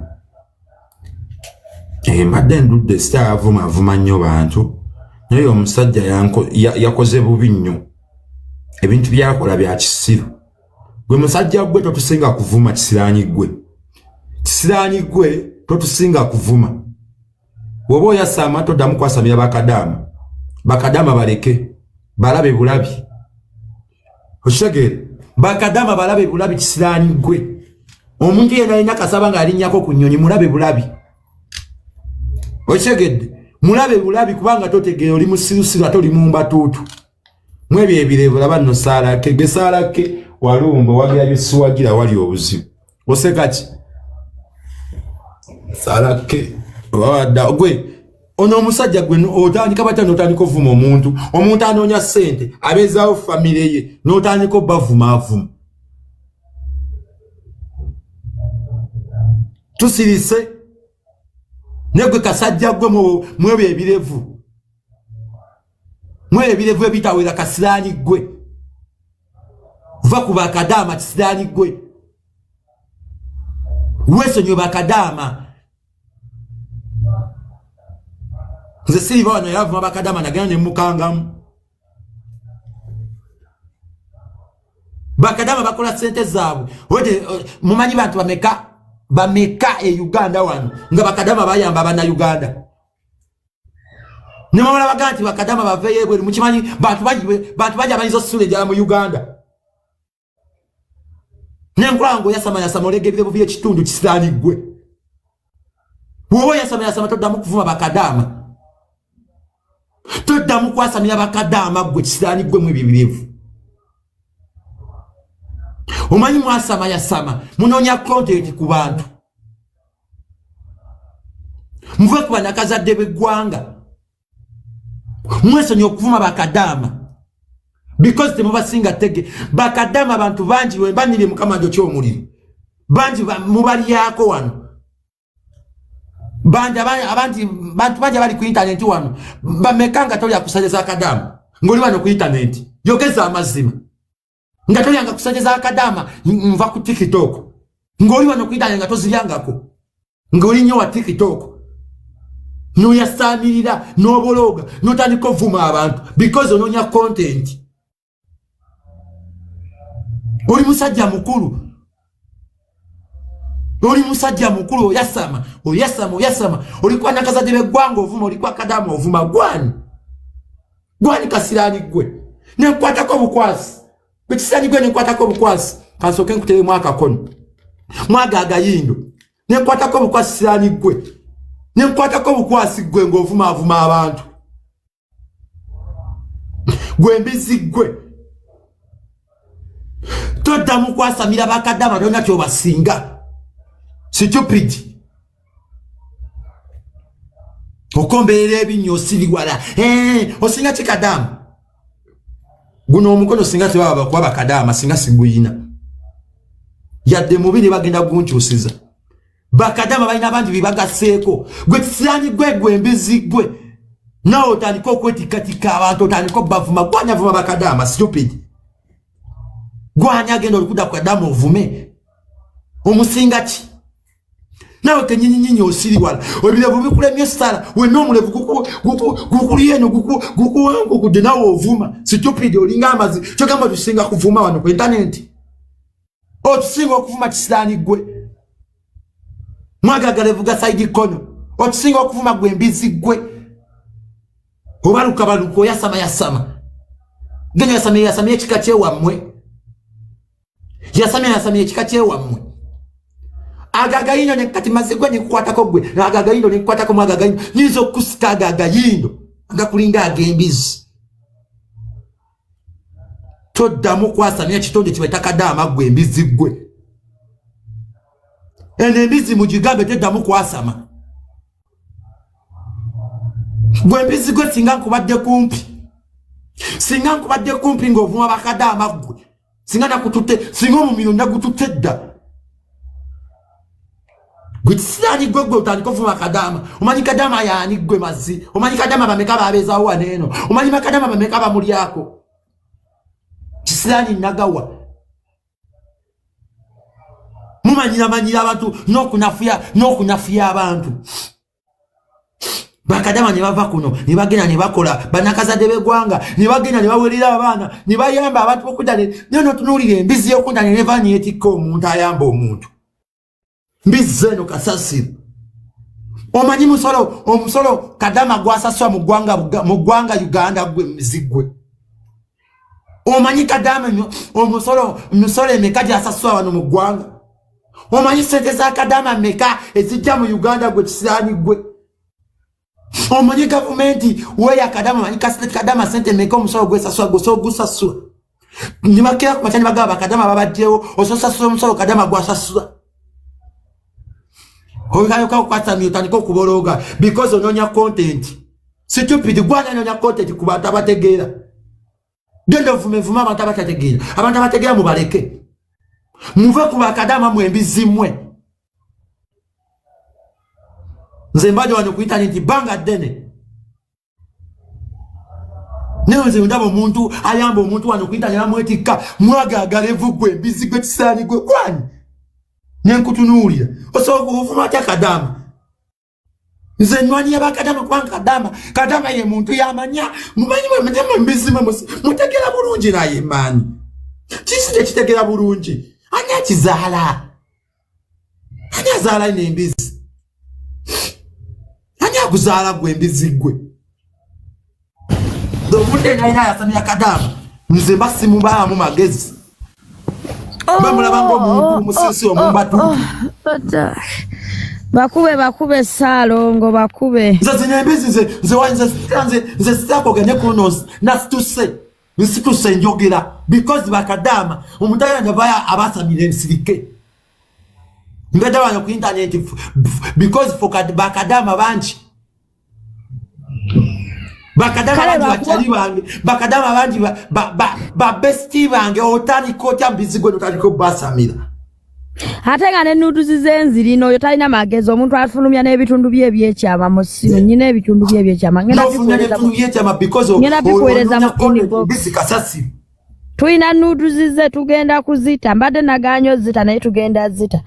Mbadde ndudde sitaavuma nnyo bantu. Naye omusajja yakoze bubi nnyo. Ebintu by'akola bya kisiru. Gwe musajja gwe totusinga kuvuma kisiraanyi gwe. Kisiraanyi gwe totusinga kuvuma. Bw'oba oyasama toddamu kwasamira bakadaama. Bakadaama baleke. Balabe bulabi. Okitegeera? Bakadaama balabe bulabi kisiraanyi gwe. Omuntu yenna alina kasaba ng'alinnyako ku nnyonyi mulabe bulabi. Okitegedde? Mulabe bulabi kubanga totegeera oli musirusiru ate oli mumbatuutu. Mwebyo ebirevu laba nno Saalake gwe Saalake walumba wagira bisiwagira wali obuzibu oseka ki Saalake obawadda gwe ono omusajja gwe otandika batya n'otandika ovuma omuntu omuntu anoonya ssente abeezaawo famire ye n'otandika obavumaavuma tusirise negwe kasajja gwe mwebyo ebirevu mwebyo ebirevu ebitawera kasiraani gwe va ku bakadaama kisiraani gwe weesonyiwe bakadaama nze siriva wano yavuma bakadaama nagenda ne mukangamu bakadaama bakola sente zaabwe mumanyi bantu bameka bameka e Uganda wano nga bakadaama bayamba abannayuganda nemamala bagaa nti bakadaama baveeyo ebweru mukimanyi bantu bangi abayinza osula enjala mu Uganda nenkulaba nga oyasamayasama olega ebirevu by'ekitundu kisiraani ggwe bw'oba oyasamayasama toddamu kuvuma bakadaama toddamu kwasamira bakadaama ggwe kisiraani ggwe mu ebyo ebirevu omanyi mwasamayasama munoonya content ku bantu muve ku banakazadde b'eggwanga mwesonyi okuvuma bakadaama because temubasinga tege bakadaama abantu bangi wembanire mukama njo ky'omuliro bangi mubalyako wano bangi bantu bangi abali ku intaneti wano bameka nga tolya kusajja za kadaama ng'oli wano ku intaneti yogeza amazima nga tolyanga kusajja za kadaama nva ku TikTok ng'oli wano ku intaneti nga toziryangako ng'oli nnyo wa TikTok noyasamirira n'obologa n'otandika ovuma abantu because onoonya content oli musajja mukulu oli musajja mukulu oyasama oyasama oyasama olikuwa nakazadde b'eggwanga ovuma olikuwa kadaama ovuma gwani gwani kasiraani ggwe nenkwatako obukwasi gwe kisiraani gwe nenkwatako obukwasi kansooke nkuteremu akakono mwaga agayindo nenkwatako obukwasi siraani ggwe nenkwatako obukwasi ggwe ng'ovumaavuma abantu gwe mbizi ggwe toddamu kwasamira bakadaama tolina kyobasinga stupid okomberera ebinnya osiriwala osinga ki kadaama guno omukono singa tebaba kuba bakadaama singa siguyina yadde mubiri bagenda gunkyusiza bakadaama balina bangi bibagaseeko gwe kisiraani gwe gwe embizi gwe nawe otandika okwetikatika abantu otandika obavuma gwani avuma bakadaama stupid gwani agenda olikuda ku kadaama ovume omusinga ki nawe kenyinyinyinyi osiriwala ebirevu bikulemye essala wenna omulevu gukuli eno gukuwangukudde nawe ovuma stupid olinga amazi kyogamba tusinga kuvuma wano ku intaneti otusinga okuvuma kisiraani gwe mwagagalevu ga saidi kono otusinga okuvuma gwe embizi gwe obalukabaluka oyasama yasama genda yasamye yasamye ekika kyewammwe yasamye yasamye ekika kyewammwe agagayindo ne kati mazigwa nikukwatako gwe agagayindo nikukwatako mu agagayindo nyinza okusika agagayindo agakulinga ag'embizi toddamu kwasamya kitonde kibaita kadaama gwe embizi gwe eno embizi mugigambe teddamu kwasama gwe embizi gwe singa nkubadde kumpi singa nkubadde kumpi ng'ovuma bakadaama gwe singa nakututte singa omumiro nagututte dda gwe kisiraani gwe gwe otandika ovuma kadaama omanyi kadaama yaani gwe mazzi omanyi kadaama bameka babeezawo wano eno omanyi bakadaama bameka bamulyako kisiraani nagawa mumanyira abantu n'okunafuya abantu bakadaama ne bava kuno ne bagenda ne bakola bannakazadde b'eggwanga ne bagenda ne bawerera abaana ne bayamba abantu okudda naye n'otunuulira embizi y'okudda ne neva neetikka omuntu ayamba omuntu mbizi eno kasasiro omanyi omusolo kadaama gwasaswa mu ggwanga Uganda gwe mizigwe omanyi kadaama omusolo emeka gyasaswa wano mu ggwanga omanyi sente za kadaama meka ezijja mu Uganda gwe kisiraani gwe Omanyi gavumenti weya Kadama, manyi Kadama sente meka omusolo gwesasula gwosobola ogusasula. Nibakira ku makya nibagamba bakadama babaddewo, ososasula omusolo Kadama gwasasula. Oyoka okwasamira otandika okubolooga because onoonya content. Stupid, gwana anoonya content ku bantu abategeera. Genda ovumevuma abantu abatategeera. Abantu abategeera mubaleke. Muve ku bakadama mwe embizi mmwe. Nze mbadde wano ku internet bbanga ddene. Naye nze ndaba omuntu ayamba omuntu wano ku internet amwetikka mwagaagala evuggwa embizi gwe kisaani gwe kwani ne nkutunuulira. Osobola okuvuma atya Kadama? Nze nnwanira bakadama kubanga Kadama ye muntu yamanya. Mumanyi mwe mwe mbizi mwe mutegeera bulungi naye maanyi. Kiki tekitegeera bulungi? Ani akizaala? Ani azaala ino embizi? Ani akuzaala gwe embizi gwe? Omuntu alina ayasamira Kadama nze mba simubaamu magezi. Mba mulaba ng'omuntu omusisi omumbatu. Bakube bakube Ssaalongo bakube. Nze zino embizi nze sitakwogera ne kuno nasituse. Nsituse njogera because bakadama omuntu ayina baya abasamira ensirike. Mbadde wano ku internet because for bakadama bangi. Bakadama bangi bakyali bange, bakadama bangi ba bestie bange otandika otya mbizi gwe n'otandika obasamira. Ate nga ne nuduzi z'enzirino oyo talina magezi, omuntu afulumya n'ebitundu bye ebyekyama mu ssimu, nnyina ebitundu bye ebyekyama. Ngenda bikuweereza mu inbox. Tulina nuduzi ze tugenda kuzita, mbadde nagaanye ozita naye tugenda zita.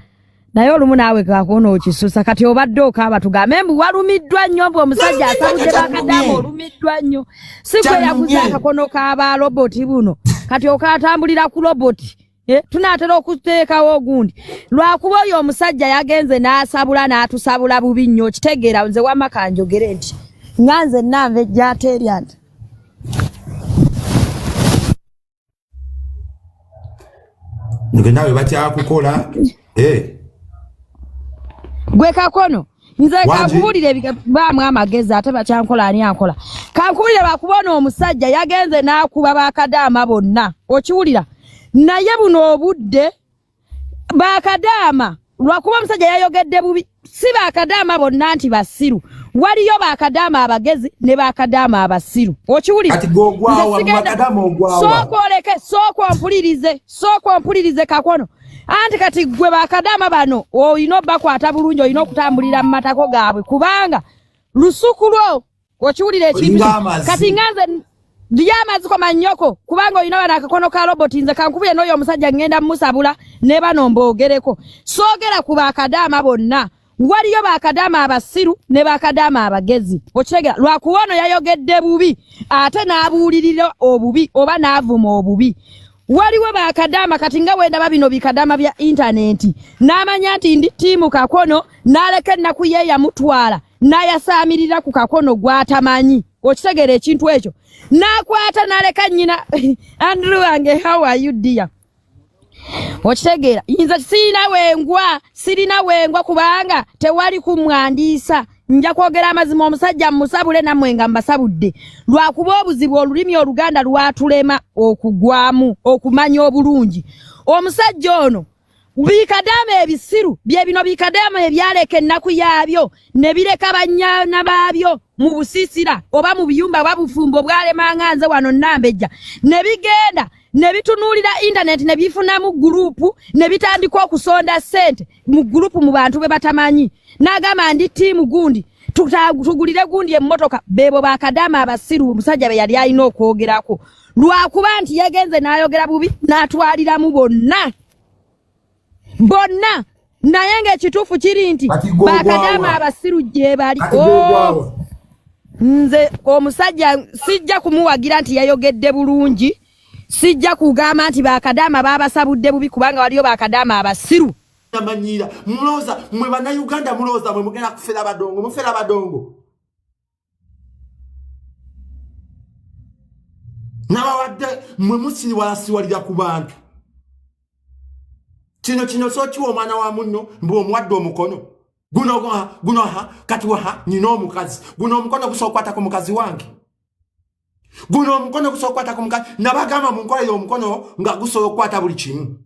Naye olumu naawe kakono okisusa kati obadde okaaba tugambe mbu walumiddwa nnyo mbu omusajja asabudde bakadaama olumiddwa nnyo. Si gwe yaguze akakono k'aba roboti buno kati okatambulira ku roboti. Tunaatera okuteekawo ogundi lwakuba oyo omusajja yagenze n'asabula n'atusabula bubi nnyo okitegeera. Nze wamma kanjogere nti nga nze nanva ejjateerya nti nge nawe bakyakukola. Gwe kakono nze kankubulire baamu amagezi ate bakyankola ani ankola. Kankubulire bakubona omusajja yagenze n'akuba bakadaama bonna okiwulira. Naye buno obudde bakadaama lwakuba omusajja yayogedde bubi, si bakadaama bonna nti basiru, waliyo bakadaama abagezi ne bakadaama abasiru okiwulira. Sooka ompulirize kakono. Anti kati gwe bakadaama bano olina obbakwata bulungi, olina okutambulira mu matako gaabwe kubanga lusuku lwo okiwulira ekintu kati nga nze lya amazzi ko mannyoko kubanga olina bano akakono ka roboti. Nze kankubye n'oyo omusajja ngenda mmusabula ne bano mboogereko. Soogera ku bakadaama bonna, waliyo bakadaama abasiru ne bakadaama abagezi okitegera. Lwakuba ono yayogedde bubi ate n'abuulirira obubi oba n'avuma obubi. Waliwo bakadaama kati nga wendaba bino bikadaama bya intaneti n'amanya nti ndi ttiimu kakono n'aleka ennaku ye yamutwala n'ayasaamirira ku kakono gw'atamanyi okitegeera ekintu ekyo n'akwata n'aleka nnyina. Andrew wange, how are you dear? Okitegeera nze sirina wengwa kubanga tewali kumwandiisa. Nja kwogera amazima, omusajja mmusabule nammwe nga mbasabudde lwakuba obuzibu olulimi oluganda lwatulema okugwamu okumanya obulungi. Omusajja ono bikadaama ebisiru bye bino bikadaama ebyaleka ennaku yaabyo ne bireka bannyana baabyo mu busiisira oba mu biyumba oba bufumbo bwalemanga nze wano Nambejja ne bigenda ne bitunuulira internet ne bifunamu gurupu ne bitandika okusonda ssente mu gurupu mu bantu be batamanyi n'agamba ndi ttiimu gundi tugulire gundi emmotoka. Beebo bakadaama abasiru omusajja be yali alina okwogerako lwakuba nti yagenze n'ayogera bubi n'atwaliramu bonna bonna, naye ng'ekituufu kiri nti bakadaama abasiru gye bali. Nze omusajja sijja kumuwagira nti yayogedde bulungi, sijja kugamba nti bakadaama babasabudde bubi kubanga waliyo bakadaama abasiru. Amanyira mulowooza mwe bannayuganda, mulowooza mwe mugenda kufera badongo, mufera badongo. Nabawadde mwe musiriwalasiwalira ku bantu. Kino kino sokiwa omwana wa munno mbu omuwadde omukono. Guno guno ha kati waha nina omukazi. Guno omukono gusobola okukwata ku mukazi wange. Guno omukono gusobola okukwata ku mukazi. Nabagamba munkolere omukono nga gusobola okukwata buli kimu.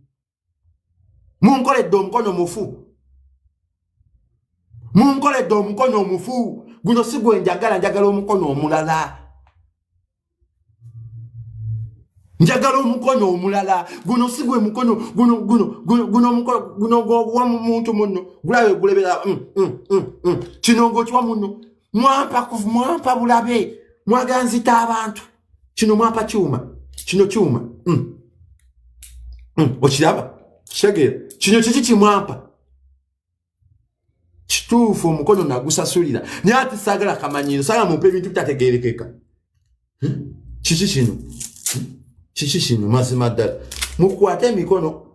Munkoledde omukono mufu. Munkoledde omukono omufu. Guno si gwe njagala, njagala omukono omulala. Njagala omukono omulala. Guno si gwe mukono, guno guno guno guno omukono guno gwa muntu munno. Gulabe gulebera Kino ng'okiwa munno. Mwampa mwampa bulabe. Mwaganzita abantu. Kino mwampa kyuma. Kino kyuma. Okiraba? Kitegeera. Kino kiki kimwampa? Kituufu omukono nagusasulira. Naye ate saagala kamanyiiro, saagala mumpe ebintu bitategeerekeka. Kiki kino? Kiki kino mazima ddala? Mukwate emikono.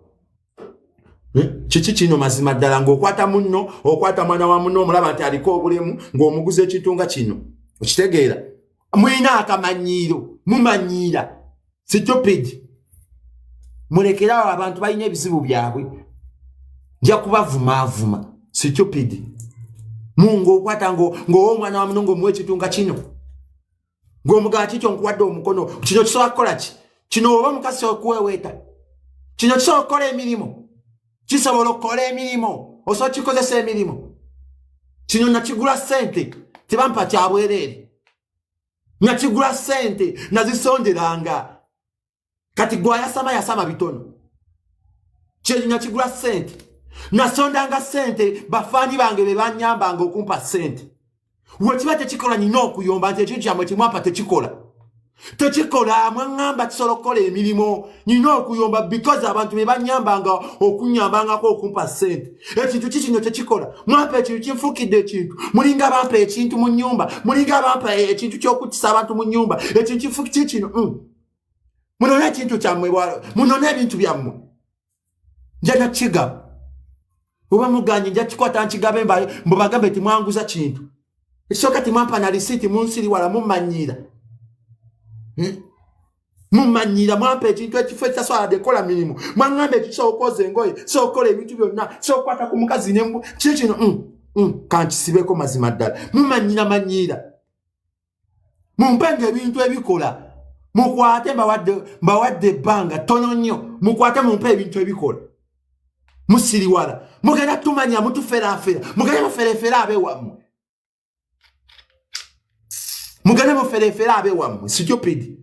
Kiki kino mazima ddala? Ng'okwata munno, okwata mwana wa munno, omulaba nti aliko obulemu, ng'omuguza ekintu nga kino. Okitegeera? Mulina akamanyiiro, mumanyiira. Stupid. Mulekere awo abantu balina ebizibu byabwe. Nja kubavumaavuma. Stupid. Mungu okwata ng'owa omwana wa munno ng'omuwa ekintu nga kino. Ng'omugamba kikyo nkuwadde omukono. Kino kisobola kukola ki? Kino oba omukazi okuweweeta. Kino kisobola okukola emirimu. Kisobola okukola emirimu. Osobola kikozesa emirimu. Kino nakigula ssente. Tebampa kya bwereere. Nakigula ssente nazisonderanga. Kati gwayasama yasama bitono. Kye nakigula ssente. Nasondanga ssente bafaani bange be banyambanga okumpa ssente. Wekiba tekikola nina okuyomba nti ekintu kyammwe kimwampa tekikola. Tekikola, mwaŋŋamba kisobola okukola emirimu. Nina okuyomba because abantu be banyambanga okunyambangako okumpa ssente. Ekintu ki kino tekikola. Mwampa ekintu kinfuukidde ekintu. Mulinga bampa ekintu mu nnyumba. Mulinga bampa ekintu ky'okuttisa abantu mu nnyumba. Ekintu kifuuki ki kino? Munone ekintu kyammwe, munone ebintu byammwe. Nja kigaba. Oba muganye nja kikwata nkigabe mbagambe timwanguza kintu. Ekisooka timwampa na risiiti munsiriwala mumanyiira. Mumanyiira mwampa ekintu ekifo ekitasobola kukola mirimu. Mwaŋŋamba ekisobola okwoza engoye, kisobola okukola ebintu byonna, kisobola okukwata ku mukazi ne kiki kino kankisibeko mazima ddala. Mumanyiira manyiira. Mumpenga ebintu ebikola. Mukwate mbawadde ebbanga ttono nnyo. Mukwate mumpe ebintu ebikola. Musiriwala. Mugenda tumanya mutuferaafera. Mugende muferefera abeewammwe. Mugende muferefera abeewammwe. Stupid.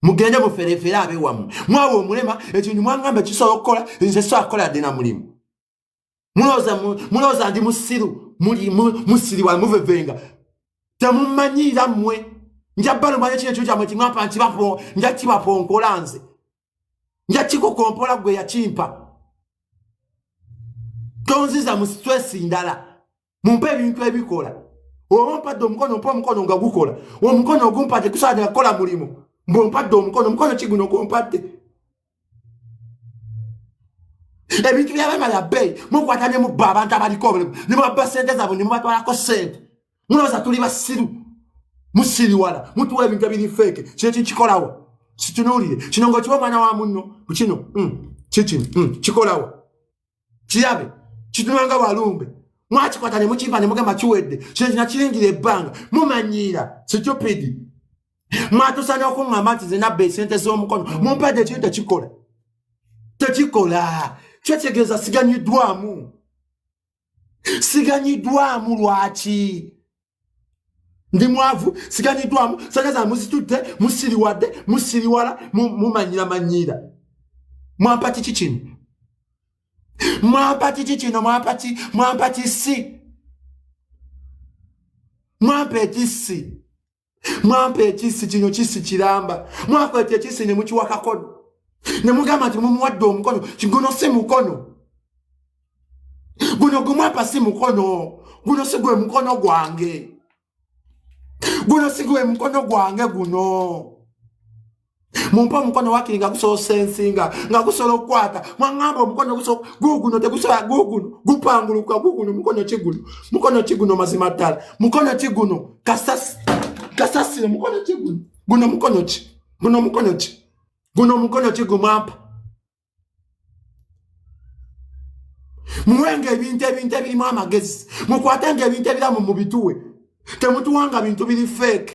Mugende muferefera abeewammwe. Mwawa omulema ekintu mwangamba kisobola okukola, nze sobola kukola dde na mulimu. Mulowooza ndi musiru, musiriwala muvevenga. Temumanyiira mmwe. Nja balumanya kino ekintu kyammwe kimwampa nja kibaponkola nze. Nja kikukompola gwe yakimpa. Tonziza mu stress ndala. Mumpe ebintu ebikola. Oba mpadde omukono, mpa omukono nga gukola. Omukono ogumpadde gusobola kukola mulimu. Mbw'ompadde omukono, omukono ki guno gw'ompadde? Ebintu by'abaana bya bbeeyi mukwata ne mubba abantu abaliko obulemu, ne mubabba ssente zaabwe ne mubatwalako ssente. Mulowooza tuli basiru. Musiriwala, mutuwa ebintu ebiri fake. Kino kikikolawo. Kitunuulire. Kino ng'okiwa omwana wa munno. Kino, kikino, kikolawo. Kirabe, kitunula nga walumbe. Mwakikwata ne mukimpa ne mugamba kiwedde. Kino kinakiringira ebbanga. Mumanyiira. Stupid. Mwatuusa n'okuŋŋamba nti nze nabba esente z'omukono. Mumpadde ekintu tekikola. Tekikola. Kyetegeeza siganyiddwamu. Siganyiddwamu lwaki? Ndi mwavu, siganyiddwamu, sente zange muzitutte, musiriwadde, musiriwala, mumanyira manyiira. Mwampa kiki kino? Mwampa kiki kino? Mwampa ki? Mwampa kisi? Mwampa ekisi. Mwampa ekisi kino kisi kiramba. Mwakwata ekisi ne mukiwa kakono. Ne mugamba nti mumuwadde omukono. Guno si mukono. Guno gumwampa si mukono. Guno si gwe mukono gwange. Guno si gwe mukono gwange guno. Mumpe omukono wakiri nga gusobola osensinga, nga gusobola okukwata. Mwaŋŋamba omukono gusobola, guguno tegusobola, guguno gupanguluka, guguno mukono ki guno? Mukono ki guno mazima ddala? Mukono ki guno? Kasasiro mukono ki guno? Guno mukono ki? Guno mukono ki? Guno mukono ki gumwampa? Muwenga ebintu, ebintu ebirimu amagezi. Mukwatenga ebintu ebiramu mubituwe. Temutuwanga bintu biri fake.